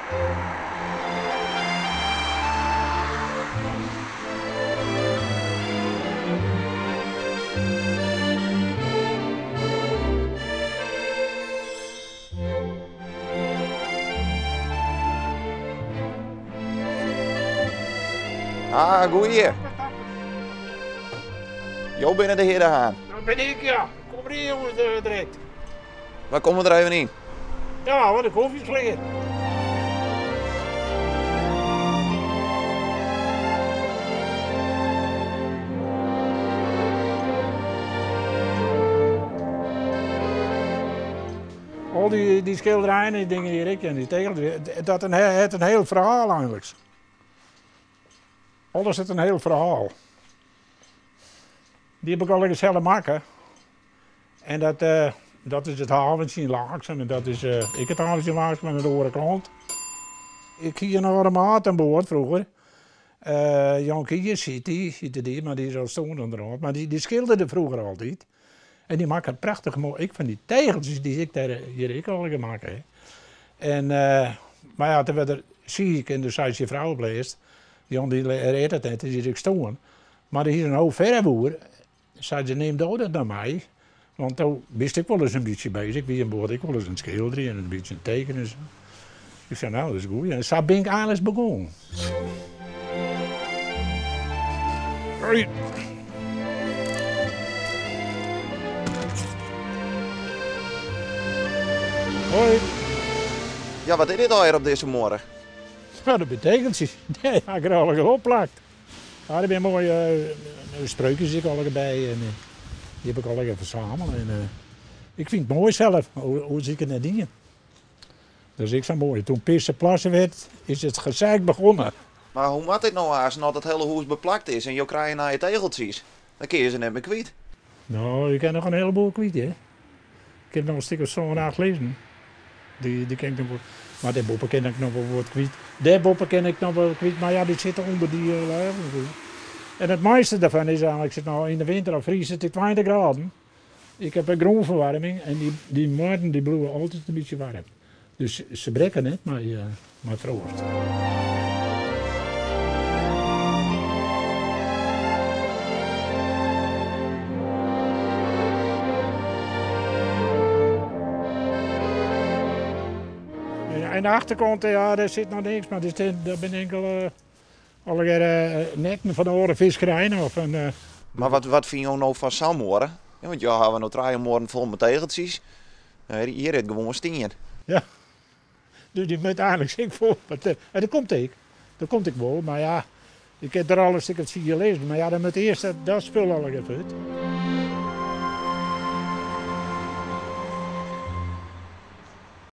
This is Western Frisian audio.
Ah, goeie. Jo binne de hear De Haan. Dat bin ik, ja. Kom der yn, jonges, direkt. Wy komme der even yn. Ja, want de kofje is klear. Al dy, dy skilderijen en die dingen hjir ek en dy tegels, dat in, het in hiel ferhaal eigenlik. Alles hat in hiel ferhaal. Dy heb ik allegear sels makke. En dat, dat is it haventsje yn Laaksum en dat is ek it haventsje yn Laaksum oan de oare kant. Ik hie in âlde maat oan board froeger. Jan Kies hiet dy, hiette dy, mar dy is al stoarn ûnderhâld. Mar dy, dy skilderde froeger altyd. En dy makke prachtich moai, ek fan dy tegeltsjes dy't ik dêr hjir ek allegear makke. En, mar ja, toen werd er siik en doe sei syn frou op lêst, Jan dy rêdt it net, dy is ek stoarn. Mar der hie in hoop ferf oer. Sei se, nim do dat no mei, want do bist ek wolris in bytsje bezich. Ik wie oan board ek wolris oan it skilderjen en in bytsje oan it tekenen en sa. Ik sei, no, dat is goed. En sa bin ik eigenlik begûn. Hoi. Hoi. Ja, wat is dit allegear op dizze muorre? No, dat binne tegeltsjes. Dy ha ik der allegear opplakt. Ja, der binne moaie spreukjes ek allegear by en dy heb ik allegear fersameld. En ik fyn it moai sels, oars hie ik it net dien. Dat is ek sa moai. Toen Pisse Plasse werd, is het gezeik begonnen. Mar hoe moat dit no aanst, as it hiele hûs beplakt is en jo krije nije tegeltsjes? Dan kinne je se net mear kwyt. No, ik kin noch in heleboel kwyt, hear. Ik ha noch in stik of sân, acht lizzen. Dy, dy kin ik noch wol, mar dêrboppe kin ik noch wol wat kwyt. Dêrboppe kin ik noch wol kwyt, mar ja, dy sitte ûnder dy lêgen natuerlik. En it moaiste derfan is eigenlik, sit no yn de winter al friest it 20 graden. Ik ha in grûnferwaarming en dy, dy muorren dy bliuwe altyd in bytsje waarm. Dus se brekke net mei, mei froast. En de achterkant, ja, dêr sit noch niks, mar dat binne inkele allegearre netten fan de âlde fiskerij noch. En, Mar wat, wat fine jo no fan sa'n muorre? Ja, want jo hawwe no trije muorren fol mei tegeltsjes. Hjir it gewoan stien. Ja, dus dy moat eigenlik ek fol. En dat komt ek. Dat komt ek wol, mar ja, ik ha der al in stik of tsien lizzen. Mar ja, dan moat earst dat spul allegear fuort.